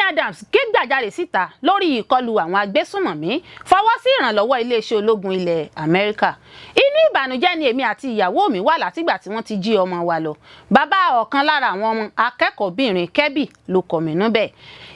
Adams ké gbàjarè síta lórí ìkọlù àwọn agbésùnmọ̀mí, fọwọ́ sí ìrànlọ́wọ́ iléeṣẹ́ ológun ilẹ̀ Amẹ́ríkà. "Inú ìbànújẹ́ ni èmi àti ìyàwó mi wà látìgbà tí wọ́n ti jí ọmọ wa lọ." Bàbá ọ̀kan lára àwọn ọmọ akẹ́kọ̀ọ́bìnrin Kẹ́bì ló kọ̀mínú bẹ́ẹ̀.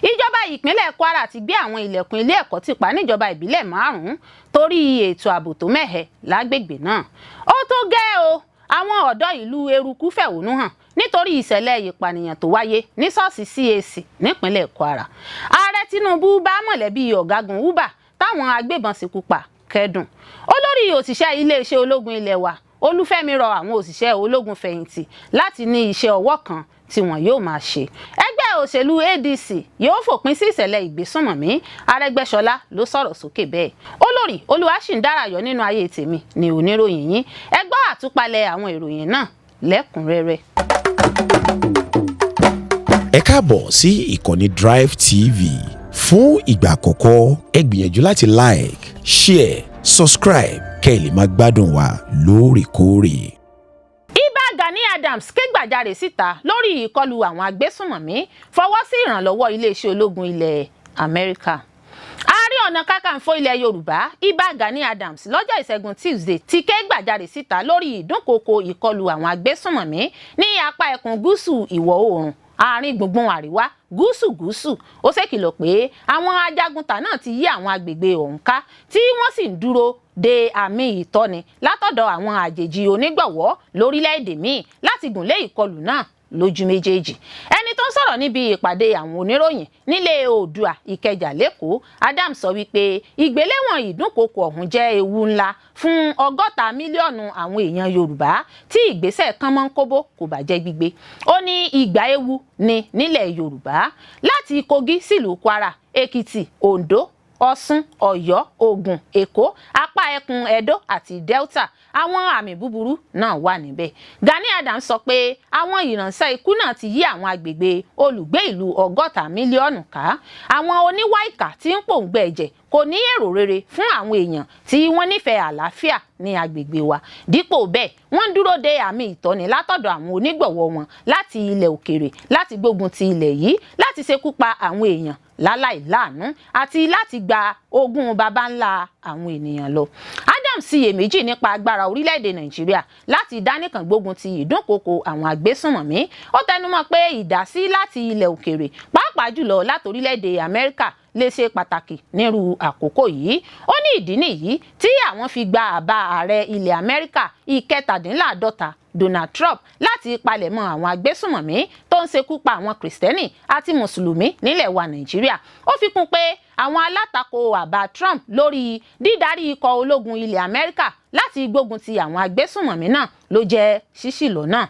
Ìjọba ìpínlẹ̀ Kwara ti gbé àwọn ilẹ̀kùn ilé ẹ̀kọ́ tì pa níjọba ìbílẹ̀ márùn-ún torí ètò ààbò tó mẹ́hẹ lágbègbè náà. Ó tó gẹ́ o, àwọn ọ̀dọ́ ìlú Eruku fẹ̀hónú hàn nítorí ìṣẹ̀lẹ̀ ìpànìyàn tó wáyé ní ṣọ́ọ̀ṣì CAC nípínlẹ̀ Kwara. Ààrẹ Tinubu bá mọ̀lẹ́bí ọ̀gágun Uba táwọn agbébọn ṣekú pa kẹ́dùn. Olórí òṣìṣẹ́ iléeṣẹ́ ológun ilé wa Olúfẹ́mi rọ àwọn òṣìṣẹ́ ológun fẹ̀yìntì láti ní iṣẹ́ ọwọ́ kan tí wọn yóò máa ṣe. Ẹgbẹ́ òṣèlú ADC yóò fòpin sí ìṣẹ̀lẹ̀ ìgbésùnmọ̀mí, Arẹ́gbẹ́ṣọlá ló sọ̀rọ̀ sókè bẹ́ẹ̀. Olórí Olúwaṣìndárayọ̀ nínú ayé tèmi ni oníròyìn yín. Ẹ gbọ́ àtúpalẹ̀ àwọn ìròyìn náà lẹ́kùnrẹ́rẹ́. Ẹ káàbọ̀ sí ìkànnì Drive TV. Fún ìgbà àkọ́kọ́, ẹ gbìyànjú láti like, share, subscribe kẹ́ ẹ lè máa gbádùn wa lóòrèkóòrè. Ibà Gani Adams ké gbàjarè síta lórí ìkọlù àwọn agbésùnmọ̀mí, fọwọ́ sí ìrànlọ́wọ́ iléeṣẹ́ ológun ilẹ̀ Amẹ́ríkà. Ààrẹ Ọ̀nà Kakanfò ilẹ̀ Yorùbá, Ibà Gani Adams, lọ́jọ́ Ìṣẹ́gun Tuesday ti ké gbàjarè síta lórí ìdúnkokò ìkọlù àwọn agbésùnmọ̀mí ní apá ẹkùn gúúsù ìwọ̀ oòrùn, àárín gbùngbùn àríwá, gúúsù gúúsù. Ó ṣèkìlọ̀ pé àwọn ajagunta náà ti yí àwọn agbègbè ọ̀hún ká, tí wọ́n sì ń dúró de àmì ìtọ́ni látọ̀dọ̀ àwọn àjèjì onígbọ̀wọ́ lórílẹ̀‐èdè míì láti gùnlé ìkọlù náà lójú méjèèjì. Ẹni tó ń sọ̀rọ̀ níbi ìpàdé àwọn oníròyìn nílé Oòdùà, Ìkẹjà lÉkòó, Adams sọ wípé ìgbéléwọ̀n ìdúnkokò ọ̀hún jẹ́ ewu ńlá fún 60 mílíọ̀nù àwọn èèyàn Yorùbá tí ìgbésẹ̀ kánmọ́nkóbó kò bá jẹ́ gbígbé. Ó ní ìgbà ewu ni nílẹ̀ Yorùbá, láti Kogi sílùú Kwara, Èkìtì, Oǹdó, Ọ̀ṣun, Ọ̀yọ́, Ògùn, Èkó, apá ẹkùn Ẹdó àti Delta. Àwọn àmì búburú náà wà níbẹ̀. Gani Adams sọ pé àwọn ìránṣẹ́ ikú náà ti yí àwọn agbègbè olùgbé ìlú 60 mílíọ̀nù ká. Àwọn oníwà ìkà tí ń pòǹgbẹ ẹ̀jẹ̀ kò ní èrò rere fún àwọn èèyàn tí wọ́n nífẹ̀ẹ́ àlàáfíà ní agbègbè wa. Dípò bẹ́ẹ̀, wọ́n ń dúró de àmì ìtọ́ni látọ̀dọ̀ àwọn onígbọ̀wọ́ wọn láti ilẹ̀ òkèèrè láti gbógun ti ilẹ̀ yìí, láti ṣekú pa àwọn èèyàn láláì láàánú àti láti gba ogún baba ńlá àwọn ènìyàn lọ. Adams ṣiyèméjì nípa agbára orílẹ̀-èdè Nàìjíríà láti dánìkan gbógun ti ìdúnkokò àwọn agbésùnmọ̀mí. Ó tẹnumọ́ pé ìdásí láti ilẹ̀ òkèèrè, pàápàá jùlọ láti orílẹ̀-èdè Amẹ́ríkà, lè ṣe pàtàkì nírú àkókò yìí. Ó ní ìdí nìyí tí àwọn fi gba àbá ààrẹ ilẹ̀ Amẹ́ríkà ìkẹtàdínláàdọ́ta, Donald Trump, láti palẹ̀mọ́ àwọn agbésùnmọ̀mí tó ń ṣekú pa àwọn Kìrìsìtẹ́nì àti Mùsùlùmí nílẹ̀ wa Nàìjíríà. Ó fi kún pé àwọn alátakò àbá Trump lórí dídarí ikọ̀ ológun ilẹ̀ Amẹ́ríkà láti gbógun ti àwọn agbésùnmọ̀mí náà ló jẹ́ ṣíṣì lọ́nà.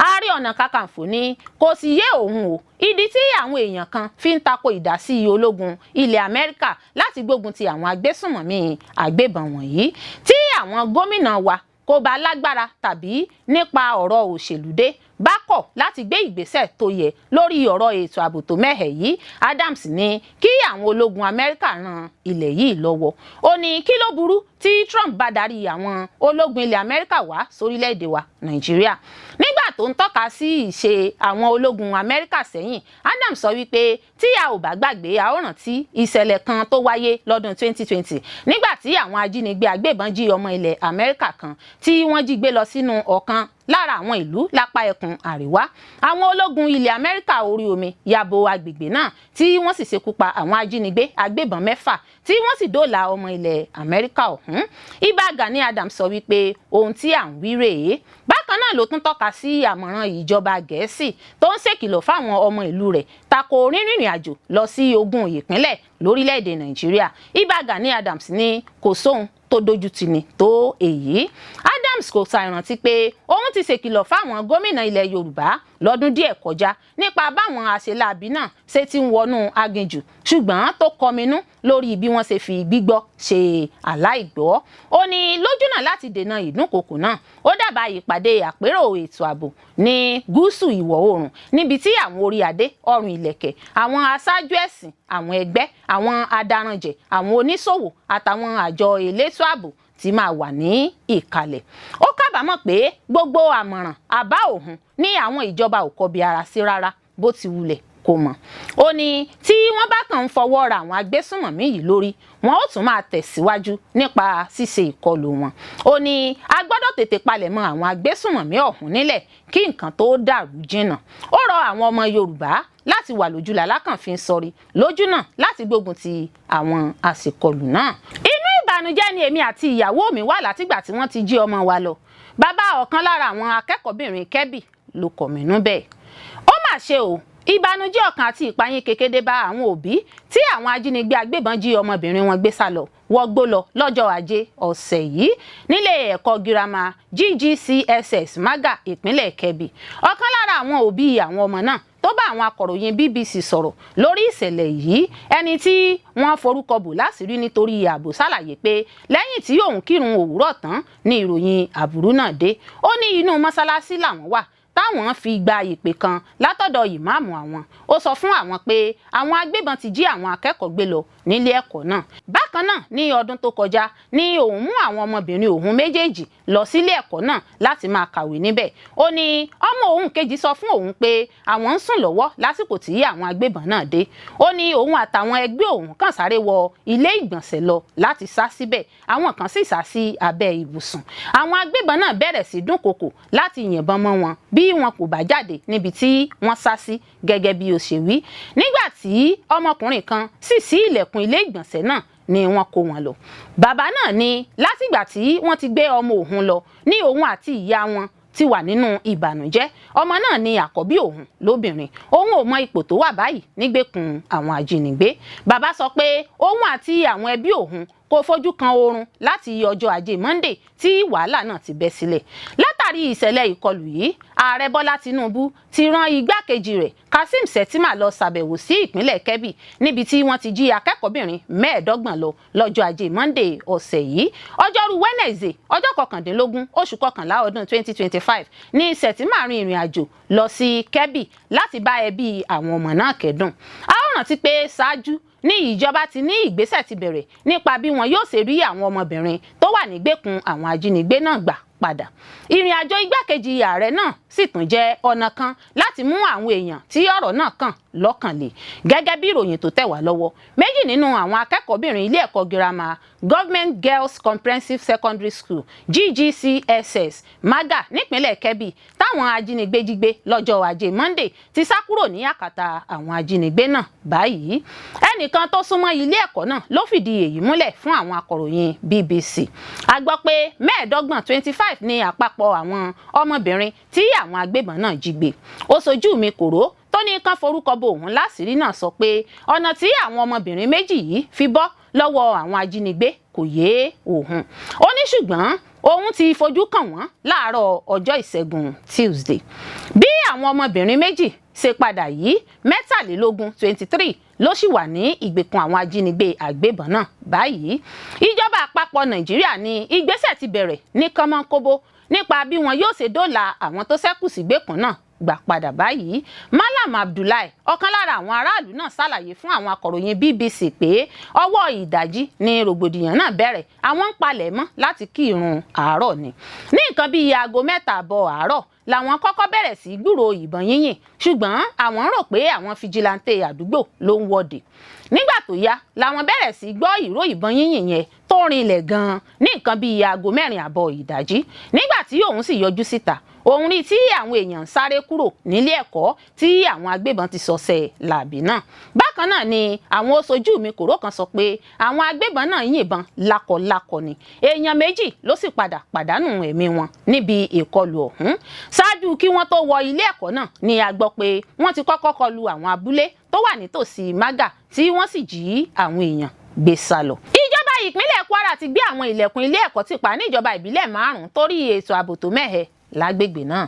Ààrẹ Ọ̀nà Kakanfò ní kò sì yé òun o ìdí tí àwọn èèyàn kan fi ń tako ìdásí ológun ilẹ̀ Amẹ́ríkà láti gbógun ti àwọn agbésùnmọ̀mí agbébọn wọ̀nyí. Tí àwọn gómìnà wa kò bá lágbára tàbí nípa ọ̀rọ̀ òṣèlú dé bá kọ̀ láti gbé ìgbésẹ̀ tó yẹ lórí ọ̀rọ̀ ètò ààbò tó mẹ́hẹ̀ yìí, Adams ní kí àwọn ológun Amẹ́ríkà ran ilẹ̀ yìí lọ́wọ́. Ó ní kí ló burú tí Trump bá darí àwọn ológun ilẹ̀ Amẹ́ríkà wá sórílẹ̀-èdè wa Nàìjíríà? Nígbà tó ń tọ́ka sí ìṣe àwọn ológun Amẹ́ríkà sẹ́yìn, Adams sọ wípé tí a ò bá gbàgbé, a ó rántí ìṣẹ̀lẹ̀ kan tó wáyé lọ́dún 2020, nígbà tí àwọn ajínigbé agbébọn jí ọmọ ilẹ̀ Amẹ́ríkà kan tí wọ́n jí gbé lọ sínú ọ̀kan lára àwọn ìlú lápá ẹkùn àríwá. Àwọn ológun ilẹ̀ Amẹ́ríkà orí omi ya bo agbègbè náà, tí wọ́n sì ṣekú pa àwọn ajínigbé agbébọn mẹ́fà, tí wọ́n sì dóòlà ọmọ ilẹ̀ Amẹ́ríkà ọ̀hún. Ibà Gani Adams sọ wípé ohun tí à ń wí rèé. Bákan náà ló tún tọ́ka sí àmọ̀ràn ìjọba Gẹ̀ẹ́sì tó ń ṣèkìlọ̀ fáwọn ọmọ ìlú rẹ̀ tako rírìnrìn àjò lọ sí 20 ìpínlẹ̀ lórílẹ̀‐èdè Nàìjíríà. Ibà Gani Adams ní kò sóhun tó dojú tì ní tó èyí. Adams kò ṣàìrántí pé òun ti ṣèkìlọ̀ fáwọn gómìnà ilẹ̀ Yorùbá lọ́dún díẹ̀ kọjá nípa báwọn àṣeláàbí náà ṣe ti ń wọnú aginjù, ṣùgbọ́n tó kọminú lórí bí wọ́n ṣe fi gbígbọ́ ṣe aláìgbọ́. Ó ní lójúnà láti dènà ìdúnkokò náà, ó dábàá ìpàdé àpérò ètò ààbò ní gúúsù ìwọ̀ oòrùn, níbi tí àwọn orí adé, ọrùn ìlẹ̀kẹ̀, àwọn aṣáájú ẹ̀sìn, àwọn ẹgbẹ́, àwọn adaranjẹ̀, àwọn oníṣòwò àtàwọn àjọ elétò ààbò ti máa wà ní ìkàlẹ̀. Ó kábàámọ̀ pé gbogbo àmọ̀ràn àbá òun ní àwọn ìjọba ò kọbi ara sí rárá bó ti wulẹ̀. Kó mọ̀. Ó ní tí wọ́n bá kàn ń fọwọ́ ra àwọn agbésùnmọ̀mí yìí lórí, wọn ó tún máa tẹ̀síwájú nípa ṣíṣe ìkọlù wọn. Ó ní a gbọ́dọ̀ tètè palẹ̀mọ́ àwọn agbésùnmọ̀mí ọ̀hún nílẹ̀ kí nǹkan tó dàrú jìnnà. Ó rọ àwọn ọmọ Yorùbá láti wà lójú làlákànfin sọrí lójú náà láti gbógun ti àwọn àṣekọlù náà. "Inú ìbànújẹ́ ni èmi àti ìyàwó mi wà látìgbà tí wọ́n ti jí ọmọ wa lọ." Bàbá ọ̀kan lára àwọn akẹ́kọ̀ọ́bìnrin Kẹ́bì ló kọ̀mínú bẹ́ẹ̀. Ó mà ṣe o, ìbànújẹ́ ọkàn àti ìpayín kékeré bá àwọn òbí tí àwọn ajínigbé agbébọn jí ọmọbìnrin wọn gbé sá lọ wọgbó lọ lọ́jọ́ Ajé ọ̀sẹ̀ yìí nílé ẹ̀kọ́ girama GGCSS Maga, ìpínlẹ̀ Kebbi. Ọ̀kan lára àwọn òbí àwọn ọmọ náà tó bá àwọn akọ̀ròyìn BBC sọ̀rọ̀ lórí ìṣẹ̀lẹ̀ yìí, ẹni tí wọ́n forúkọ bò láṣìírí nítorí ààbò, ṣàlàyé pé lẹ́yìn tí òun kírun òwúrọ̀ tán ní ìròyìn àbúrú náà dé. Ó ní inú mọ́ṣáláṣí làwọn wà táwọn fi gba ìpè kan látọ̀dọ̀ ìmáàmù àwọn. Ó sọ fún àwọn pé àwọn agbébọn ti jí àwọn akẹ́kọ̀ọ́ gbé lọ nílé ẹ̀kọ́ náà. Bákan náà, ní ọdún tó kọjá ní òun mú àwọn ọmọbìnrin òun méjèèjì lọ sílé ẹ̀kọ́ náà láti máa kàwé níbẹ̀. Ó ní ọmọ òun kejì sọ fún òun pé àwọn ń sùn lọ́wọ́ lásìkò tí àwọn agbébọn náà dé. Ó ní òun àtàwọn ẹgbẹ́ òun kàn sáré wọ ilé ìgbọ̀nsẹ̀ lọ láti sá síbẹ̀, àwọn kan sì sá sí abẹ́ ibùsùn. Àwọn agbébọn náà bẹ̀rẹ̀ sí dúnkokò láti yìnbọn mọ́ wọn bí wọn kò bá jáde níbi tí wọ́n sá sí, gẹ́gẹ́ bí ó ṣe wí. Nígbà tí ọmọkùnrin kan sì ṣí ilẹ̀kùn ilé ìgbọ̀nsẹ̀ náà ni wọ́n kó wọn lọ. Bàbá náà ní látìgbà tí wọ́n ti gbé ọmọ òun lọ ní òun àti ìyá wọn ti wà nínú ìbànújẹ́. Ọmọ náà ní àkọ́bí òun lóbìnrin. Òun ò mọ ipò tó wà báyìí nígbèkùn àwọn ajínigbé. Bàbá sọ pé òun àti àwọn ẹbí òun kò fojú kan oorun láti ọjọ́ Ajé Monday tí wàhálà náà ti bẹ́ sílẹ̀. Látàrí ìṣẹ̀lẹ̀ ìkọlù yìí, Ààrẹ Bọ́lá Tinubu ti rán igbákejì rẹ̀ Kashim Shettima lọ ṣàbẹ̀wò sí ìpínlẹ̀ Kebbi, níbi tí wọ́n ti jí akẹ́kọ̀ọ́bìnrin 25 lọ lọ́jọ́ Ajé Monday ọ̀sẹ̀ yìí. Ọjọ́rú Wednesday, ọjọ́ 19 oṣù kọkànlá ọdún 2025 ní Shettima rin ìrìn àjò lọ sí Kebbi láti bá ẹbí àwọn ọmọ náà kẹ́dùn. A ó rántí pé ṣáájú ní ìjọba ti ní ìgbésẹ̀ ti bẹ̀rẹ̀ nípa bí wọn yóò ṣe rí àwọn ọmọbìnrin tó wà nígbèkùn àwọn ajínigbé náà gbà padà. Ìrìn àjò igbákejì ààrẹ náà sì tún jẹ́ ọ̀nà kan láti mú àwọn èèyàn tí ọ̀rọ̀ náà kàn lọ́kàn le. Gẹ́gẹ́ bí ìròyìn tó tẹ̀ wá lọ́wọ́, méjì nínú àwọn akẹ́kọ̀ọ́bìnrin ilé ẹ̀kọ́ girama Government Girls Comprehensive Secondary School, GGCSS Maga, nípínlẹ̀ Kebbi, táwọn ajínigbé jí gbé lọ́jọ́ Ajé Monday ti sá kúrò ní àkàtà àwọn ajínigbé náà báyìí. Ẹnìkan tó súnmọ́ ilé ẹ̀kọ́ náà ló fìdí èyí múlẹ̀ fún àwọn akọ̀ròyìn BBC. A gbọ́ pé 25, 25, ní àpapọ̀ àwọn ọmọbìnrin tí àwọn agbébọn náà jí gbé. Ó sojú mi kòró tó ní kán forúkọ bo òun láṣìírí náà sọ pé ọ̀nà tí àwọn ọmọbìnrin méjì yìí fi bọ́ lọ́wọ́ àwọn ajínigbé kò yé òun. Ó ní ṣùgbọ́n òun ti fojú kàn wọ́n láàárọ̀ ọjọ́ Ìṣẹ́gun Tuesday. Bí àwọn ọmọbìnrin méjì ṣe padà yìí, 23, 23, ló sì wà ní ìgbèkùn àwọn ajínigbé àgbébọn náà báyìí. Ìjọba àpapọ̀ Nàìjíríà ní ìgbésẹ̀ ti bẹ̀rẹ̀ ní kánmọ́nkóbó nípa bí wọn yóò ṣe dóòlà àwọn tó ṣẹ́kù sígbèkùn náà gbà padà báyìí. Malam Abdullahi, ọ̀kan lára àwọn aráàlú náà, ṣàlàyé fún àwọn akọ̀ròyìn BBC pé ọwọ́ ìdájí ni rògbòdìyàn náà bẹ̀rẹ̀. Àwọn ń palẹ̀ mọ́ láti kí irun àárọ̀ ni. Ní nǹkan bíi aago 3:30 àárọ̀ làwọn kọ́kọ́ bẹ̀rẹ̀ sí gbúròó ìbọn yínyìn, ṣùgbọ́n àwọn rò pé àwọn vigilante àdúgbò ló ń wọ́de. Nígbà tó yá làwọn bẹ̀rẹ̀ sí gbọ́ ìró ìbọn yínyìn yẹn tó rinlẹ̀ gan-an ní nǹkan bíi aago 4:30 ìdájí. Nígbà tí òun sì yọjú síta, òun rí tí àwọn èèyàn ń sáré kúrò nílé ẹ̀kọ́ tí àwọn agbébọn ti ṣọṣẹ́ làbí náà. Bákan náà ni àwọn oṣojú mi kòró kan sọ pé àwọn agbébọn náà yìnbọn lákọlákọ ni, èèyàn méjì ló sì padà pàdánù ẹ̀mí wọn níbi ìkọlù ọ̀hún. Ṣáájú kí wọ́n tó wọ ilé ẹ̀kọ́ náà ni a gbọ́ pé wọ́n ti kọ́kọ́ kọlu àwọn abúlé tó wà nítòsí Maga, tí wọ́n sì jí àwọn èèyàn gbé sá lọ. Ìjọba ìpínlẹ̀ Kwara ti gbé àwọn ilẹ̀kùn ilé ẹ̀kọ́ tì pa níjọba ìbílẹ̀ márùn-ún torí ètò ààbò tó mẹ́hẹ lágbègbè náà.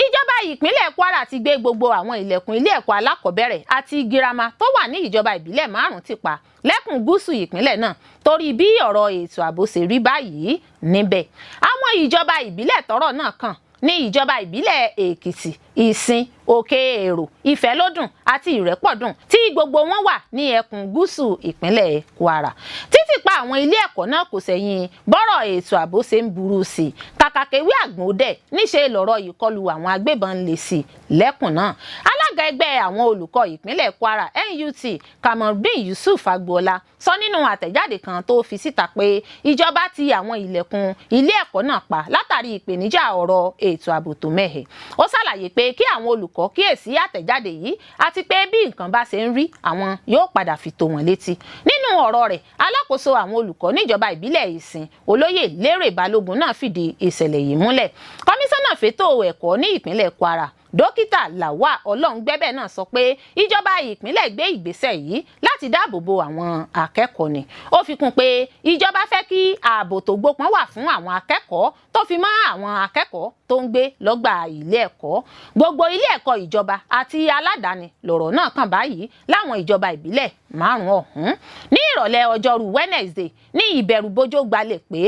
Ìjọba ìpínlẹ̀ Kwara ti gbé gbogbo àwọn ilẹ̀kùn ilé ẹ̀kọ́ alákọ̀ọ́bẹ̀rẹ̀ àti girama tó wà ní ìjọba ìbílẹ̀ márùn-ún tì pa lẹ́kùn gúúsù ìpínlẹ̀ náà torí bí ọ̀rọ̀ ètò ààbò ṣe rí báyìí níbẹ̀. Àwọn ìjọba ìbílẹ̀ tọ́rọ̀ náà kàn ní ìjọba ìbílẹ̀ Èkìtì, Ìsìn, Òkè Èrò, Ìfẹ́lódùn àti Ìrẹ́pọ̀dùn, tí gbogbo wọn wà ní ẹkùn gúúsù ìpínlẹ̀ Kwara. Títì pa àwọn ilé ẹ̀kọ́ náà kò sẹ́yìn bọ́rọ̀ ètò ààbò ṣe ń burú sí i. Kàkà kéwé àgbọ̀n dẹ̀ níṣẹ́ lọ̀rọ̀ ìkọlù àwọn agbébọn ń le sí i lẹ́kùn náà. Alága Alága ẹgbẹ́ àwọn olùkọ́ ìpínlẹ̀ Kwara NUT, Kamaldeen Yusuf Agboola, sọ nínú àtẹ̀jáde kan tó fi síta pé ìjọba ti àwọn ilẹ̀kùn ilé ẹ̀kọ́ náà pa látàrí ìpèníjà ọ̀rọ̀ ètò ààbò tó mẹ́hẹ̀. Ó ṣàlàyé pé kí àwọn olùkọ́ kíyèsí àtẹ̀jáde yìí àti pé bí nǹkan bá ṣe ń rí, àwọn yóò padà fi tó wọn létí. Nínú ọ̀rọ̀ rẹ̀, alákòóso àwọn olùkọ́ níjọba ìbílẹ̀ Ìsìn, Olóyè Lérè Balógun náà fìdí ìṣẹ̀lẹ̀ yìí múlẹ̀. Kọmíṣánná fétò ẹ̀kọ́ ní ìpínlẹ̀ Kwara, Dókítà Lawal Ọlọ́rungbẹ́bẹ̀ náà sọ pé ìjọba ìpínlẹ̀ gbé ìgbésẹ̀ yìí láti dáàbò bo àwọn akẹ́kọ̀ọ́ ni. Ó fi kún pé ìjọba fẹ́ kí ààbò tó gbópọn wà fún àwọn akẹ́kọ̀ọ́, tó fi mọ́ àwọn akẹ́kọ̀ọ́ tó ń gbé lọ́gbà ilé ẹ̀kọ́. Gbogbo ilé ẹ̀kọ́ ìjọba àti aládàáni lọ̀rọ̀ náà kàn báyìí láwọn ìjọba ìbílẹ̀ márùn-ún ọ̀hún. Ní ìrọ̀lẹ́ ọjọ́rú Wednesday ní ìbẹ̀rùbojo gbalẹ̀ pé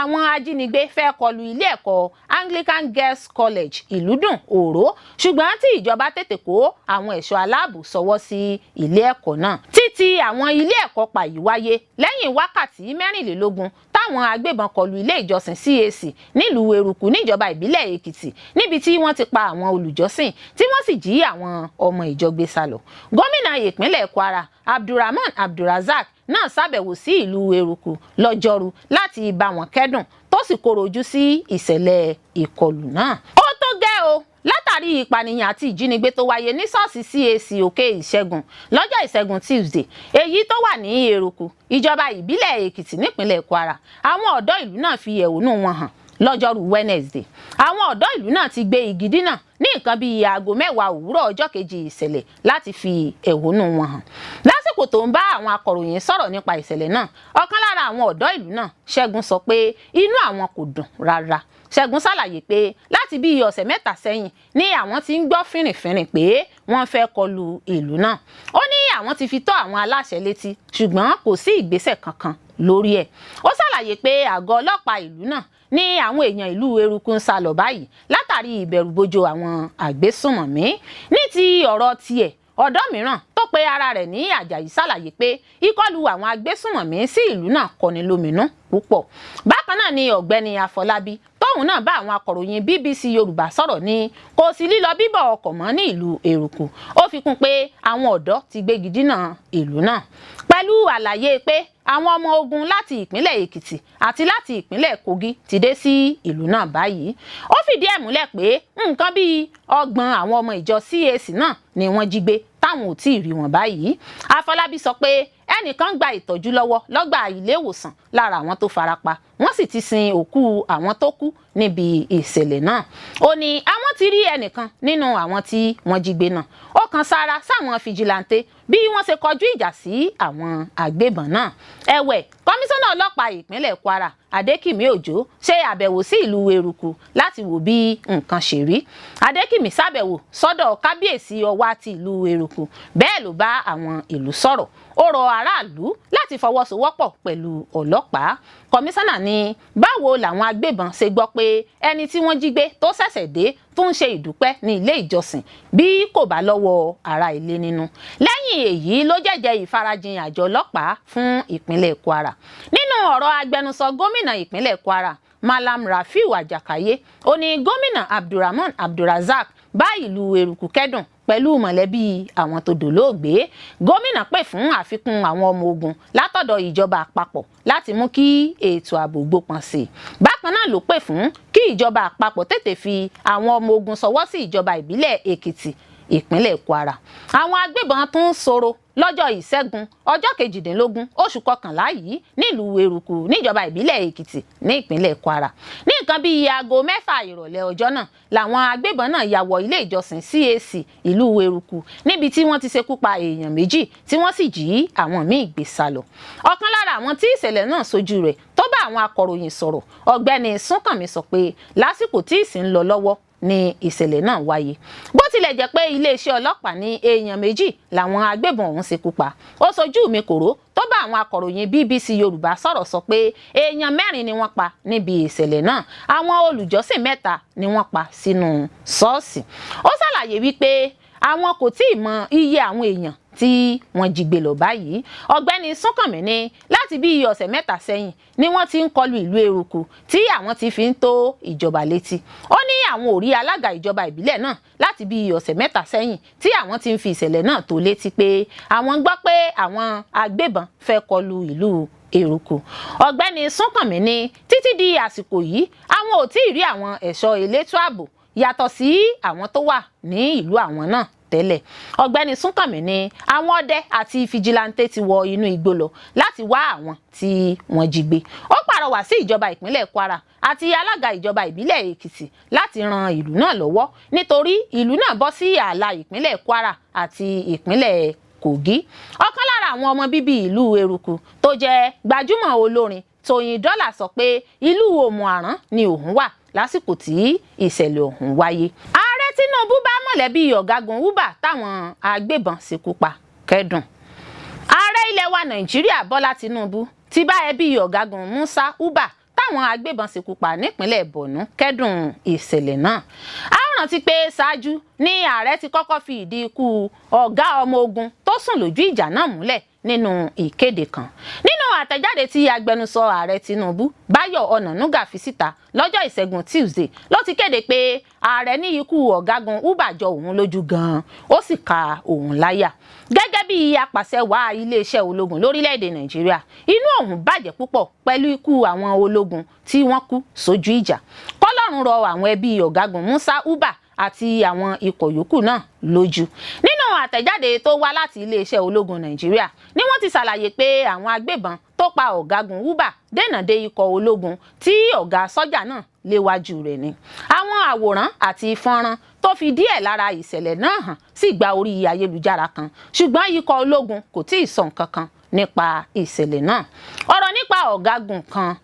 àwọn ajínigbé fẹ́ kọlu ilé ẹ̀kọ́ Anglican Girls College, Ìlúdùn, Òró, ṣùgbọ́n tí ìjọba tètè kó àwọn ẹ̀ṣọ́ aláàbò sọwọ́ sí ilé ẹ̀kọ́ náà. Títí àwọn ilé ẹ̀kọ́ pa yìí wáyé lẹ́yìn wákàtí 24 táwọn agbébọn kọlu ilé ìjọsìn CAC nílùú Eruku níjọba ìbílẹ̀ Èkìtì, níbi tí wọ́n ti pa àwọn olùjọ́sìn tí wọ́n sì jí àwọn ọmọ ìjọ gbé sálọ. Gómìnà ìpínlẹ̀ Kwara, Abdulrahman Abdulrazak náà ṣàbẹ̀wò sí ìlú Eruku lọ́jọ́rú láti bá wọn kẹ́dùn, tó sì kóró ojú sí ìṣẹ̀lẹ̀ ìkọlù náà. Ó tó gẹ́ o, látàrí ìpànìyàn àti ìjínigbé tó wáyé ní ṣọ́ọ̀ṣì CAC Òkè Ìṣẹ́gun lọ́jọ́ Ìṣẹ́gun Tuesday, èyí tó wà ní Eruku, ìjọba ìbílẹ̀ Èkìtì nípínlẹ̀ Kwara, àwọn ọ̀dọ́ ìlú náà fi ẹ̀hónú wọn hàn lọ́jọ́rú Wednesday. Àwọn ọ̀dọ́ ìlú náà ti gbé igi dínà ní nǹkan bíi aago 10 òwúrọ̀ ọjọ́ kejì ìṣẹ̀lẹ̀ láti fi ẹ̀hónú wọn hàn. Lásìkò tó ń bá àwọn akọ̀ròyìn sọ̀rọ̀ nípa ìṣẹ̀lẹ̀ náà, ọ̀kan lára àwọn ọ̀dọ́ ìlú náà, Ṣẹ́gun, sọ pé inú àwọn kò dùn rárá. Ṣẹ́gun ṣàlàyé pé láti bíi ọ̀sẹ̀ 3 sẹ́yìn ni àwọn ti ń gbọ́ fìrìnfìrìn pé wọ́n fẹ́ kọlu ìlú náà. Ó ní àwọn ti fi tó àwọn aláṣẹ létí, ṣùgbọ́n kò sí ìgbésẹ̀ kankan lórí ẹ̀. Ó ṣàlàyé pé àgọ́ ọlọ́pàá ìlú náà ní àwọn èèyàn ìlú Eruku ń sá lọ báyìí látàrí ìbẹ̀rùbojo àwọn àgbésùnmọ̀mí. Ní ti ọ̀rọ̀ tiẹ̀, ọ̀dọ́ mìíràn tó pe ara rẹ̀ ní Àjàyí ṣàlàyé pé ìkọlù àwọn agbésùnmọ̀mí sí ìlú náà kọni lóminú púpọ̀. Bákan náà ni Ọ̀gbẹ́ni Àfọlábí tóun náà bá àwọn akọ̀ròyìn BBC Yorùbá sọ̀rọ̀ ní kò sí lílọ bíbọ̀ ọkọ̀ mọ́ ní ìlú Eruku. Ó fi kún pé àwọn ọ̀dọ́ ti gbégi dínà ìlú náà, pẹ̀lú àlàyé pé àwọn ọmọ ogun láti ìpínlẹ̀ Èkìtì àti láti ìpínlẹ̀ Kogi ti dé sí ìlú náà báyìí. Ó fìdí ẹ̀ múlẹ̀ pé nǹkan bíi 30 àwọn ọmọ ìjọ CAC náà ni wọ́n jí gbé táwọn ò tí ì rí wọn báyìí. Afọlábí sọ pé ẹnìkan gba ìtọ́jú lọ́wọ́ lọ́gbà ilé ìwòsàn lára àwọn tó farapa, wọ́n sì ti sin òkú àwọn tó kú níbi ìṣẹ̀lẹ̀ náà. Ó ní àwọn ti rí ẹnìkan nínú àwọn tí wọ́n jí gbé náà. Ó kan sára sáwọn fìjìláńtẹ́ bí wọ́n ṣe kọjú ìjà sí àwọn agbébọn náà. Ẹ̀wẹ̀, kọmíṣánná ọlọ́pàá ìpínlẹ̀ Kwara, Adékìmí Òjó, ṣe àbẹ̀wò sí ìlú Eruku láti wò bí nǹkan ṣe rí. Adékìmí ṣàbẹ̀wò sọ́dọ̀ kábíyèsí Ọwá ti ìlú Eruku, bẹ́ẹ̀ ló bá àwọn ìlú sọ̀rọ̀. Ó rọ aráàlú láti fọwọ́sowọ́pọ̀ pẹ̀lú ọlọ́pàá. Kọmíṣánná ní báwo làwọn agbébọn ṣe gbọ́ pé ẹni tí wọ́n jí gbé tó ṣẹ̀ṣẹ̀ dé tó ń ṣe ìdúpẹ́ ní ilé ìjọsìn bí kò bá lọ́wọ́ ará ilé nínú? Lẹ́yìn èyí ló jẹ́jẹ́ ìfarajìn àjọ ọlọ́pàá fún ìpínlẹ̀ Kwara. Nínú ọ̀rọ̀ agbẹnusọ gómìnà ìpínlẹ̀ Kwara, Malam Rafiu Ajakaye, ó ní gómìnà Abdulrahman Abdulrazak bá ìlú Eruku kẹ́dùn pẹ̀lú mọ̀lẹ́bí àwọn tó dolóògbé. Gómìnà pè fún àfikún àwọn ọmọ ogun látọ̀dọ̀ ìjọba àpapọ̀ láti mú kí ètò ààbò gbópọn sí i. Bákan náà ló pè fún kí ìjọba àpapọ̀ tètè fi àwọn ọmọ ogun ṣọwọ́ sí ìjọba ìbílẹ̀ Èkìtì, ìpínlẹ̀ Kwara. Àwọn agbébọn tún ń sọ̀rọ̀ lọ́jọ́ Ìṣẹ́gun, ọjọ́ 18 oṣù kọkànlá yìí nílùú Eruku níjọba ìbílẹ̀ Èkìtì ní ìpínlẹ̀ Kwara. Ní nǹkan bíi aago 6 ìrọ̀lẹ́ ọjọ́ náà làwọn agbébọn náà ya wọ ilé ìjọsìn CAC ìlú Eruku, níbi tí wọ́n ti ṣekú pa èèyàn 2 tí wọ́n sì jí àwọn míì gbé sá lọ. Ọ̀kan lára àwọn tí ìṣẹ̀lẹ̀ náà ṣojú rẹ̀ tó bá àwọn akọ̀ròyìn sọ̀rọ̀, Ọ̀gbẹ́ni Súnkànmí, sọ pé lásìkò tí ìsìn ń lọ lọ́wọ́ ni ìṣẹ̀lẹ̀ náà wáyé. Bó tilẹ̀ jẹ́ pé iléeṣẹ́ ọlọ́pàá ní èèyàn 2 làwọn agbébọn ọ̀hún ṣekú pa, ó sojú mi kòró tó bá àwọn akọ̀ròyìn BBC Yorùbá sọ̀rọ̀ sọ pé èèyàn 4 ni wọ́n pa níbi ìṣẹ̀lẹ̀ náà. Àwọn olùjọ́sìn 3 ni wọ́n pa sínú ṣọ́ọ̀ṣì. Ó ṣàlàyé wípé àwọn kò tí ì mọ iye àwọn èèyàn Tí wọ́n jí gbé lọ báyìí, Ọ̀gbẹ́ni Súnkànmí ní láti bí ọ̀sẹ̀ 3 sẹ́yìn ni wọ́n ti ń kọlu ìlú Eruku tí àwọn ti fi ń tó ìjọba létí. Ó ní àwọn ò rí alága ìjọba ìbílẹ̀ náà láti bí ọ̀sẹ̀ 3 sẹ́yìn tí àwọn ti ń fi ìṣẹ̀lẹ̀ náà tó létí pé àwọn gbọ́ pé àwọn agbébọn fẹ́ kọlu ìlú Eruku. Ọ̀gbẹ́ni Súnkànmí ní títí di àsìkò yìí, àwọn ò tí ì rí àwọn ẹ̀ṣọ́ elétò ààbò yàtọ̀ sí àwọn tó wà ní ìlú àwọn náà tẹ́lẹ̀. Ọ̀gbẹ́ni Súnkànmí ní àwọn ọdẹ àti fìjìláńtẹ́ ti wọ inú igbó lọ láti wá àwọn tí wọ́n jí gbé. Ó pàrọwà sí ìjọba ìpínlẹ̀ Kwara àti alága ìjọba ìbílẹ̀ Èkìtì láti ran ìlú náà lọ́wọ́, nítorí ìlú náà bọ́ sí ààlà ìpínlẹ̀ Kwara àti ìpínlẹ̀ Kogi. Ọ̀kan lára àwọn ọmọ bíbí ìlú Eruku tó jẹ́ gbajúmọ̀ olórin Tóyìn Dọ́là sọ pé ìlú Òmù-Àrán ni òun wà lásìkò tí ìṣẹ̀lẹ̀ ọ̀hún wáyé. Ààrẹ Tinubu bá mọ̀lẹ́bí ọ̀gágun Uba táwọn agbébọn ṣekú pa kẹ́dùn. Ààrẹ ilẹ̀ wa Nàìjíríà Bọ́lá Tinubu ti bá ẹbí ọ̀gágun Musa Uba táwọn agbébọn ṣekú pa nípínlẹ̀ Borno kẹ́dùn ìṣẹ̀lẹ̀ náà. A ó rántí pé ṣáájú ní ààrẹ ti kọ́kọ́ fi ìdí ikú ọ̀gá ọmọ ogun tó sùn lójú ìjà náà múlẹ̀ nínú ìkéde kan. Nínú àtẹ̀jáde tí agbẹnusọ ààrẹ Tinubu, Báyọ̀ Ọ̀nànúgà, fi síta lọ́jọ́ Ìṣẹ́gun Tuesday ló ti kéde pé ààrẹ ní ikú ọ̀gágun Uba jọ òun lójú gan-an, ó sì ka òun láyà. Gẹ́gẹ́ bí apàṣẹ wàá iléeṣẹ́ ológun lórílẹ̀‐èdè Nàìjíríà, inú òun bàjẹ́ púpọ̀ pẹ̀lú ikú àwọn ológun tí wọ́n kú sójú ìjà. Kọ́lọ́run rọ àwọn ẹbí ọ̀gágun Musa Uba àti àwọn ikọ̀ yòókù náà lójú. Nínú àtẹ̀jáde tó wá láti iléeṣẹ́ ológun Nàìjíríà ni wọ́n ti ṣàlàyé pé àwọn agbébọn tó pa ọ̀gágun Uba dènà de ikọ̀ ológun tí ọ̀gá sọ́jà náà léwájú rẹ̀ ni. Àwọn àwòrán àti fọ́nrán tó fi díẹ̀ lára ìṣẹ̀lẹ̀ náà hàn sì gba orí ayélujára kan, ṣùgbọ́n ikọ̀ ológun kò tí ì sọ nǹkan kan nípa ìṣẹ̀lẹ̀ náà. Ọ̀rọ̀ nípa ọ̀gágun kan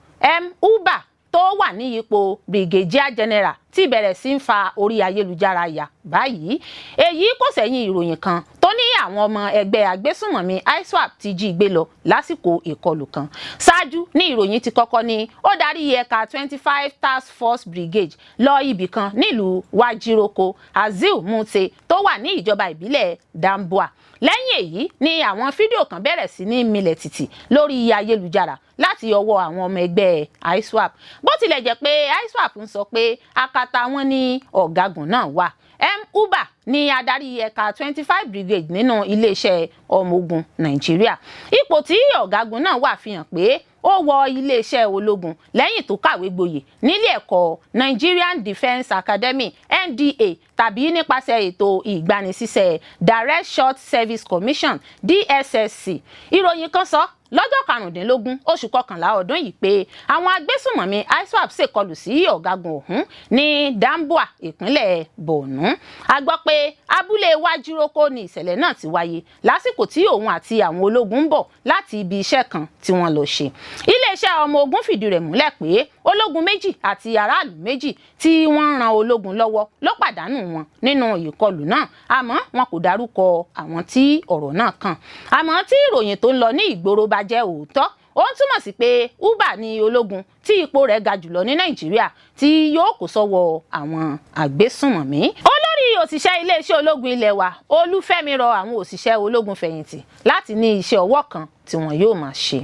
M Uba tó wà ní ipò brigadier general ti bẹ̀rẹ̀ sí ń fa orí ayélujára yà báyìí. Èyí kò sẹ́yìn ìròyìn kan tó ní àwọn ọmọ ẹgbẹ́ agbésùnmọ̀mí ISWAP ti jí gbé lọ lásìkò ìkọlù kan. Ṣáájú ní ìròyìn ti kọ́kọ́ ní ó darí ẹ̀ka 25 Task Force Brigade lọ ibì kan nílùú Wajiroko Azil Mute tó wà ní ìjọba ìbílẹ̀ Damboa. Lẹ́yìn èyí ni àwọn fídíò kan bẹ̀rẹ̀ sí ní milẹ̀ tìtì lórí ayélujára láti ọwọ́ àwọn ọmọ ẹgbẹ́ ISWAP. Bó tilẹ̀ jẹ́ pé ISWAP ń sọ pé akátá wọn ní ọ̀gágun náà wà, M Uba ní adarí ẹ̀ka 25 Brigade nínú iléeṣẹ́ ọmọ ogun Nàìjíríà. Ipò tí ọ̀gágun náà wà fi hàn pé ó wọ iléeṣẹ́ ológun lẹ́yìn tó kàwé gboyè nílé ẹ̀kọ́ Nigerian Defence Academy, NDA, tàbí nípasẹ̀ ètò ìgbanisíṣẹ́ Direct Short Service Commission, DSSC. Ìròyìn kan sọ lọ́jọ́ 15 oṣù kọkànlá ọdún yìí pé àwọn agbésùnmọ̀mí ISWAP ṣèkọlù sí ọ̀gágun ọ̀hún ní Damboa, ìpínlẹ̀ Borno. A gbọ́ pé abúlé Wajiroko ní ìṣẹ̀lẹ̀ náà ti wáyé lásìkò tí òun àti àwọn ológun ń bọ̀ láti ibi iṣẹ́ kan tí wọ́n lọ ṣe. Iléeṣẹ́ ọmọ ogun fìdí rẹ̀ múlẹ̀ pé ológun 2 àti aráàlú 2 tí wọ́n ń ran ológun lọ́wọ́ ló pàdánù wọn nínú ìkọlù náà, àmọ́ wọn kò dárúkọ àwọn tí ọ̀rọ̀ náà kàn. Àmọ́ tí ìròyìn tó ń lọ ní ìgboro bá jẹ́ òótọ́, ó ń túmọ̀ sí pé Uba ní ológun tí ipò rẹ̀ ga jùlọ ní Nàìjíríà tí yóò kó sọ́wọ́ àwọn àgbésùnmọ̀mí. Olórí òṣìṣẹ́ iléeṣẹ́ ológun ilé wa Olúfẹ́mi rọ àwọn òṣìṣẹ́ ológun fẹ̀yìntì láti ní iṣẹ́ ọwọ́ kan tí wọn yóò máa ṣe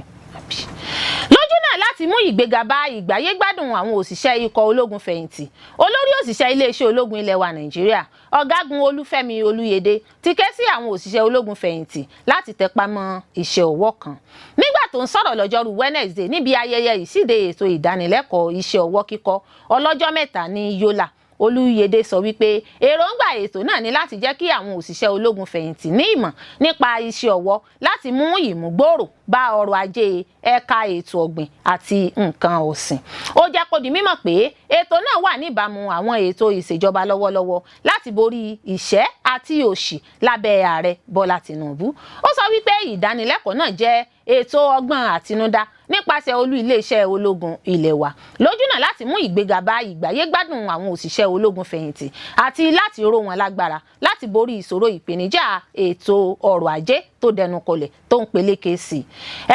lójú náà láti mú ìgbéga bá ìgbáyégbádùn àwọn òṣìṣẹ́ ikọ̀ ológun fẹ̀yìntì. Olórí òṣìṣẹ́ iléeṣẹ́ ológun ilé wa Nàìjíríà, ọ̀gágun Olúfẹ́mi Olúyẹdẹ, ti ké sí àwọn òṣìṣẹ́ ológun fẹ̀yìntì láti tẹpá mọ́ iṣẹ́ ọwọ́ kan. Nígbà tó ń sọ̀rọ̀ lọ́jọ́rú Wednesday níbi ayẹyẹ ìṣíde ètò ìdánilẹ́kọ̀ọ́ iṣẹ́ ọwọ́ kíkọ́ ọlọ́jọ́ 3 ní Yola, Olúyẹdẹ sọ wípé èròǹgbà ètò náà ní láti jẹ́ kí àwọn òṣìṣẹ́ ológun fẹ̀yìntì ní ìmọ̀ nípa iṣẹ́ ọwọ́ láti mú ìmúgbòòrò bá ọrọ̀ ajé ẹ̀ka ètò ọ̀gbìn àti nǹkan ọ̀sìn. Ó jẹ́ kó di mímọ̀ pé ètò náà wà níbàámu àwọn ètò ìṣèjọba lọ́wọ́lọ́wọ́ láti borí ìṣẹ́ àti òṣì lábẹ́ ààrẹ Bọ́lá Tinubu. Ó sọ wípé ìdánilẹ́kọ̀ọ́ náà jẹ́ ètò ọgbọ́n àtinúdá nípasẹ̀ Nípasẹ̀ olú iléeṣẹ́ ológun ilé wa lójúnà láti mú ìgbéga bá ìgbáyégbádùn àwọn òṣìṣẹ́ ológun fẹ̀yìntì àti láti ró wọn lágbára láti borí ìṣòro ìpèníjà ètò ọrọ̀ ajé tó dẹnu kọlẹ̀ tó ń peléke sí i.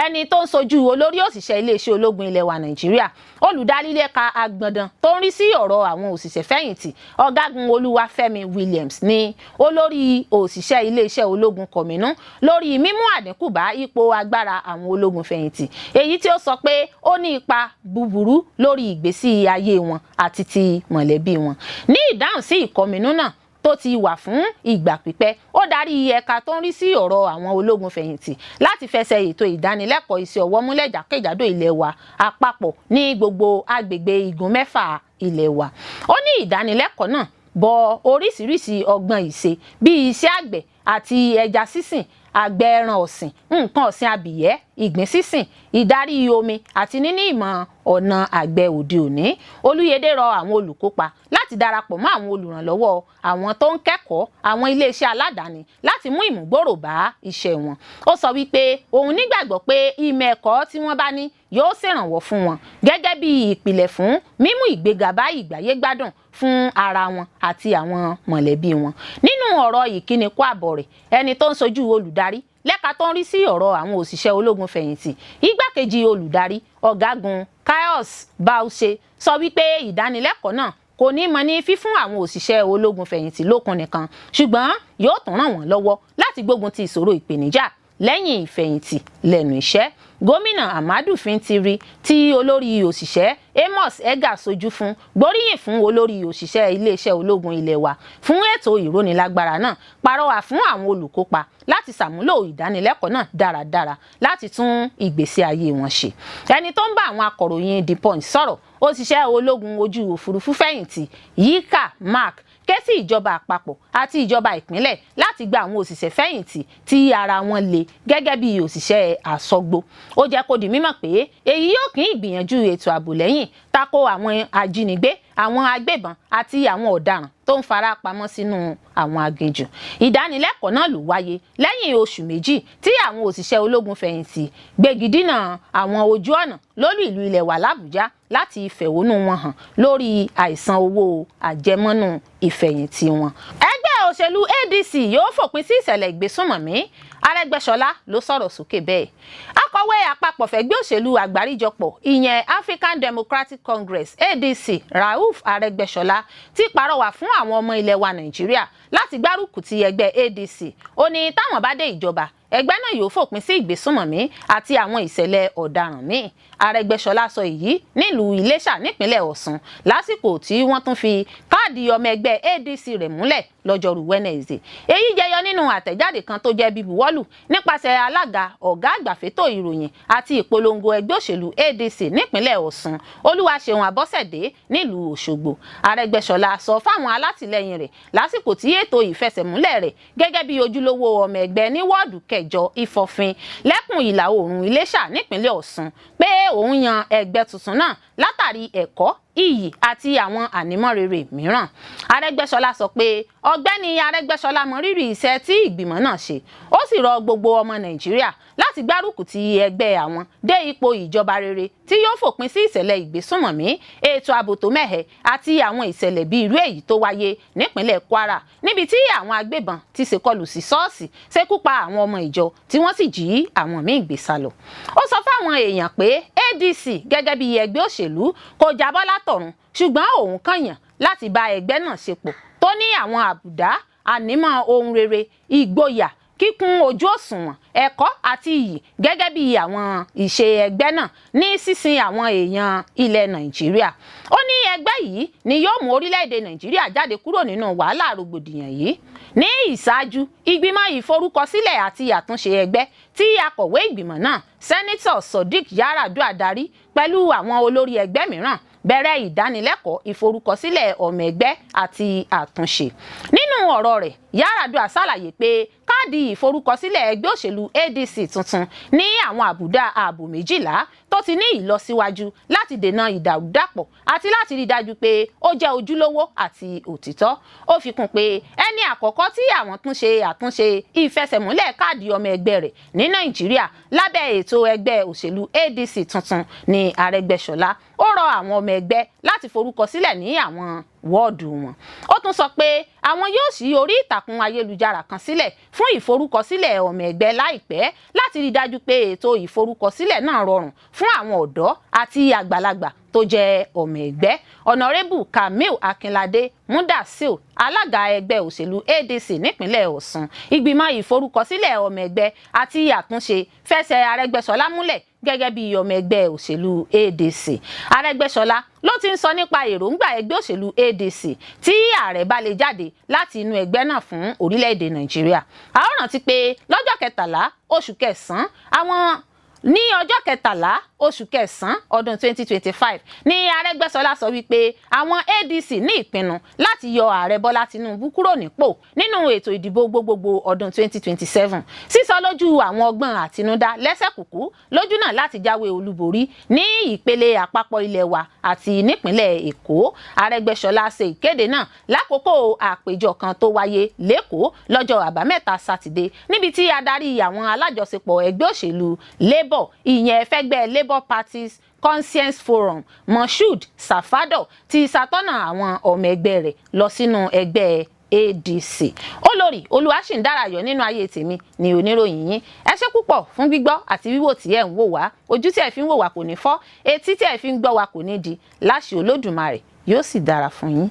Ẹni tó ń sojú olórí òṣìṣẹ́ iléeṣẹ́ ológun ilẹ̀ wa Nàìjíríà, olùdarí lẹ́ka agbọ̀ndàn tó ń rí sí ọ̀rọ̀ àwọn òṣìṣẹ́ fẹ̀yìntì, Ọ̀gágun Olúwafẹ́mi Williams, ní olórí òṣìṣẹ́ iléeṣẹ́ ológun kọ̀mínú lórí mímú àdínkù bá ipò agbára àwọn ológun fẹ̀yìntì, èyí tí ó sọ pé ó ní ipa búburú lórí ìgbésí ayé wọn àti ti mọ̀lẹ́bí wọn. Ní ìdáhùn sí ìkọminú náà tó ti wà fún ìgbà pípẹ́, ó darí ẹ̀ka tó ń rí sí ọ̀rọ̀ àwọn ológun fẹ̀yìntì láti fẹsẹ̀ ètò ìdánilẹ́kọ̀ọ́ iṣẹ́ ọwọ́ múlẹ̀ jákèjádò ilẹ̀ wa àpapọ̀ ní gbogbo agbègbè igun mẹ́fà ilẹ̀ wa. Ó ní ìdánilẹ́kọ̀ọ́ náà bọ oríṣiríṣi ọgbọ́n ìṣe bíi iṣẹ́ àgbẹ̀ àti ẹja sísìn, àgbẹ̀ ẹran ọ̀sìn, nǹkan ọ̀sìn abìyẹ́, ìgbín sísìn, ìdarí omi àti níní ìmọ̀ ọ̀nà àgbẹ̀ òde òní. Olúyẹdẹ rọ àwọn olùkópa láti darapọ̀ mọ́ àwọn olùrànlọ́wọ́ àwọn tó ń kẹ́kọ̀ọ́, àwọn iléeṣẹ́ aládàáni, láti mú ìmúgbòrò bá iṣẹ́ wọn. Ó sọ wípé òun nígbàgbọ́ pé ìmọ̀ ẹ̀kọ́ tí wọ́n bá ní yóò ṣèrànwọ́ fún wọn gẹ́gẹ́ bí ìpìlẹ̀ fún mímú ìgbéga bá ìgbáyégbádùn fún ara wọn àti àwọn mọ̀lẹ́bí wọn. Nínú ọ̀rọ̀ ìkíni kú àbọ̀ rẹ̀, ẹni tó ń sojú olùdarí lẹ́ka tó ń rí sí ọ̀rọ̀ àwọn òṣìṣẹ́ ológun fẹ̀yìntì, igbákejì olùdarí, Ọ̀gágun Caius Bauche, sọ wípé ìdánilẹ́kọ̀ọ́ náà kò ní mọ ní fífún àwọn òṣìṣẹ́ ológun fẹ̀yìntì lókun nìkan, ṣùgbọ́n yóò tún ràn wọ́n lọ́wọ́ láti gbógun ti ìṣòro ìpèníjà lẹ́yìn ìfẹ̀yìntì lẹ́nu iṣẹ́. Gómìnà Ahmadu Fintiri, tí olórí òṣìṣẹ́ Amos Ega sojú fún, gbóríyìn fún olórí òṣìṣẹ́ iléeṣẹ́ ológun ilé wa fún ètò ìrónilágbára náà, pàrọwà fún àwọn olùkópa láti ṣàmúlò ìdánilẹ́kọ̀ọ́ náà dáradára láti tún ìgbésí ayé wọn ṣe. Ẹni tó ń bá àwọn akọ̀ròyìn The Punch sọ̀rọ̀, òṣìṣẹ́ ológun ojú òfurufú fẹ̀yìntì Yika Mark, ké sí ìjọba àpapọ̀ àti ìjọba ìpínlẹ̀ láti gba àwọn òṣìṣẹ́ fẹ̀yìntì tí ara wọn le gẹ́gẹ́ bí òṣìṣẹ́ àsọgbó. Ó jẹ́ kó di mímọ̀ pé èyí yóò kín ìgbìyànjú ètò ààbò lẹ́yìn tako àwọn ajínigbé, àwọn agbébọn àti àwọn ọ̀daràn tó ń fara pamọ́ sínú àwọn aginjù. Ìdánilẹ́kọ̀ọ́ náà ló wáyé lẹ́yìn oṣù 2 tí àwọn òṣìṣẹ́ ológun fẹ̀yìntì gbégidínà àwọn ojú ọ̀nà lólú ìlú ilẹ̀ wa l'Àbújá láti fẹ̀hónú wọn hàn lórí àìsan owó àjẹmọ́nú ìfẹ̀yìntì wọn. Ẹgbẹ́ òṣèlú ADC yóò fòpin sí ìṣẹ̀lẹ̀ ìgbésùnmọ̀mí, Arẹ́gbẹ́ṣọlá ló sọ̀rọ̀ sókè bẹ́ẹ̀. Akọ̀wé àpapọ̀ fẹ́gbẹ́ òṣèlú àgbáríjọpọ̀ ìyẹn African Democratic Congress, ADC, Rauf Arẹ́gbẹ́ṣọlá, ti pàrọwà fún àwọn ọmọ ilẹ̀ wa Nàìjíríà láti gbárùkù ti ẹgbẹ́ ADC. Ó ní táwọn bá dé ìjọba, ẹgbẹ́ náà yóò fòpin sí ìgbésùnmọ̀mí àti àwọn ìṣẹ̀lẹ̀ ọ̀daràn míì. Arẹ́gbẹ́ṣọlá sọ èyí nílùú Iléṣà nípínlẹ̀ Ọ̀ṣun lásìkò tí wọ́n tún fi káàdì ọmọ ẹgbẹ́ ADC rẹ̀ múlẹ̀ lọ́jọ́rú Wednesday. Èyí jẹyọ nínú àtẹ̀jáde kan tó jẹ́ bíbuwọ́lù nípasẹ̀ alága ọ̀gá àgbà fétò ìròyìn àti ìpolongo ẹgbẹ́ òṣèlú ADC nípínlẹ̀ Ọ̀ṣun, Olúwaṣeun Abọ́sẹ̀dé, nílùú Òṣogbo. Arẹ́gbẹ́ṣọlá sọ fáwọn alátìlẹyìn rẹ̀ lásìkò tí ètò ìfẹsẹ̀múlẹ̀ rẹ̀ gẹ́gẹ́ bí ojúlówó ọmọ ẹgbẹ́ ní wọ́ọ̀dù kẹjọ Ìfọ̀fin lẹ́kùn ìlà oòrùn Iléṣà nípínlẹ̀ Ọ̀ṣun pé òun yan ẹgbẹ́ tuntun náà látàrí ẹ̀kọ́, iyì àti àwọn ànímọ́ rere mìíràn. Arẹ́gbẹ́ṣọlá sọ pé ọ̀gbẹ́ni Arẹ́gbẹ́ṣọlá mọ rírì iṣẹ́ tí ìgbìmọ̀ náà ṣe, ó sì rọ gbogbo ọmọ Nàìjíríà láti gbárùkù ti ẹgbẹ́ àwọn dé ipò ìjọba rere tí yóò fòpin sí ìṣẹ̀lẹ̀ ìgbésùnmọ̀mí, ètò ààbò tó mẹ́hẹ àti àwọn ìṣẹ̀lẹ̀ bíi irú èyí tó wáyé nípínlẹ̀ Kwara, níbi tí àwọn agbébọn ti ṣèkọlù sí ṣọ́ọ̀ṣì, ṣekú pa àwọn ọmọ ìjọ, tí wọ́n sì jí àwọn míì gbé sá lọ. Ó sọ fáwọn èèyàn pé ADC gẹ́gẹ́ bí ẹgbẹ́ òṣèlú kò jábọ́ látọ̀run, ṣùgbọ́n òun kàn yàn láti bá ẹgbẹ́ náà ṣe pọ̀ tó ní àwọn àbùdá ànímọ́ ohun rere, ìgboyà, kíkún ojú òṣùwọ̀n, ẹ̀kọ́ àti iyì gẹ́gẹ́ bí àwọn ìṣe ẹgbẹ́ náà ní sísin àwọn èèyàn ilẹ̀ Nàìjíríà. Ó ní ẹgbẹ́ yìí ni yóò mú orílẹ̀-èdè Nàìjíríà jáde kúrò nínú wàhálà rògbòdìyàn yìí. Ní ìṣáájú, ìgbìmọ̀ ìforúkọsílẹ̀ àti àtúnṣe ẹgbẹ́ tí akọ̀wé ìgbìmọ̀ náà, Sẹ́nítọ̀ Sodiq Yar'Adua darí pẹ̀lú àwọn olórí ẹgbẹ́ mìíràn, bẹ̀rẹ̀ ìdánilẹ́kọ̀ọ́ ìforúkọsílẹ̀ ọmọ ẹgbẹ́ àti àtúnṣe. Nínú ọ̀rọ̀ rẹ̀, Yar'Adua ṣàlàyé pé káàdì ìforúkọsílẹ̀ ẹgbẹ́ òṣèlú ADC tuntun ní àwọn àbùdá ààbò 12 tó ti ní ìlọsíwájú láti dènà ìdàrúdàpọ̀ àti láti rí i dájú pé ó jẹ́ ojúlówó àti òtítọ́. Ó fi kún pé ẹni àkọ́kọ́ tí àwọn tún ṣe àtúnṣe ìfẹsẹ̀múlẹ̀ káàdì ọmọ ẹgbẹ́ rẹ̀ ní Nàìjíríà lábẹ́ ètò ẹgbẹ́ òṣèlú ADC tuntun ní Arẹ́gbẹ́ṣọlá. Ó rọ àwọn ọmọ ẹgbẹ́ láti forúkọ sílẹ̀ ní àwọn wọ́ọ̀dù wọn. Ó tún sọ pé àwọn yóò ṣí orí ìtàkùn ayélujára kan sílẹ̀ fún ìforúkọsílẹ̀ ọmọ ẹgbẹ́ láìpẹ́ láti rí i dájú pé ètò ìforúkọsílẹ̀ náà rọrùn fún àwọn ọ̀dọ́ àti àgbàlagbà tó jẹ́ ọmọ ẹgbẹ́. Ọ̀nàrẹ́bù Kamil Akinlade Mudasir, alága ẹgbẹ́ òṣèlú ADC nípínlẹ̀ Ọ̀ṣun, ìgbìmọ̀ ìforúkọsílẹ̀ ọmọ ẹgbẹ́ àti àtúnṣe fẹsẹ̀ Arẹ́gbẹ́ṣọlá múlẹ̀ gẹ́gẹ́ bí ọmọ ẹgbẹ́ òṣèlú ADC. Arẹ́gbẹ́ṣọlá ló ti ń sọ nípa èròǹgbà ẹgbẹ́ òṣèlú ADC tí ààrẹ bá lè jáde láti inú ẹgbẹ́ náà fún orílẹ̀-èdè Nàìjíríà. A ó rántí pé lọ́jọ́ 13 oṣù kẹsàn-án àwọn ní ọjọ́ 13 oṣù kẹsàn-án ọdún 2025 ní Arẹ́gbẹ́ṣọlá sọ wípé àwọn ADC ní ìpinnu láti yọ Ààrẹ Bọ́lá Tinubu kúrò nípò nínú ètò ìdìbò gbogbogbò ọdún 2027, sísọ lójú àwọn ọgbọ́n àtinúdá lẹ́sẹ̀kùkú lójú náà láti jáwé olúborí ní ìpele àpapọ̀ ilẹ̀ wa àti nípínlẹ̀ Èkó. Arẹ́gbẹ́ṣọlá ṣe ìkéde náà lákòókò àpéjọ kan tó wáyé l'Ékòó lọ́jọ́ Àbámẹ́ta Sátidé, níbi tí adarí àwọn alájọṣepọ̀ ẹgbẹ́ òṣèlú Labour, ìyẹn fẹ́gbẹ́ Labour Party's Conscience Forum, Moshood Safadọ, ti ṣàtọ́nà àwọn ọmọ ẹgbẹ́ rẹ̀ lọ sínú ẹgbẹ́ ADC. Olórí Olúwaṣìndárayọ̀ nínú ayé tèmi ni oníròyìn yín. Ẹ ṣé púpọ̀ fún gbígbọ́ àti wíwò tí ẹ̀ ń wò wá. Ojú tí ẹ fi ń wò wá kò ní fọ́, etí tí ẹ fi ń gbọ́ wá kò ní di láṣẹ Olódùmarè. Yóò sì dára fún yín.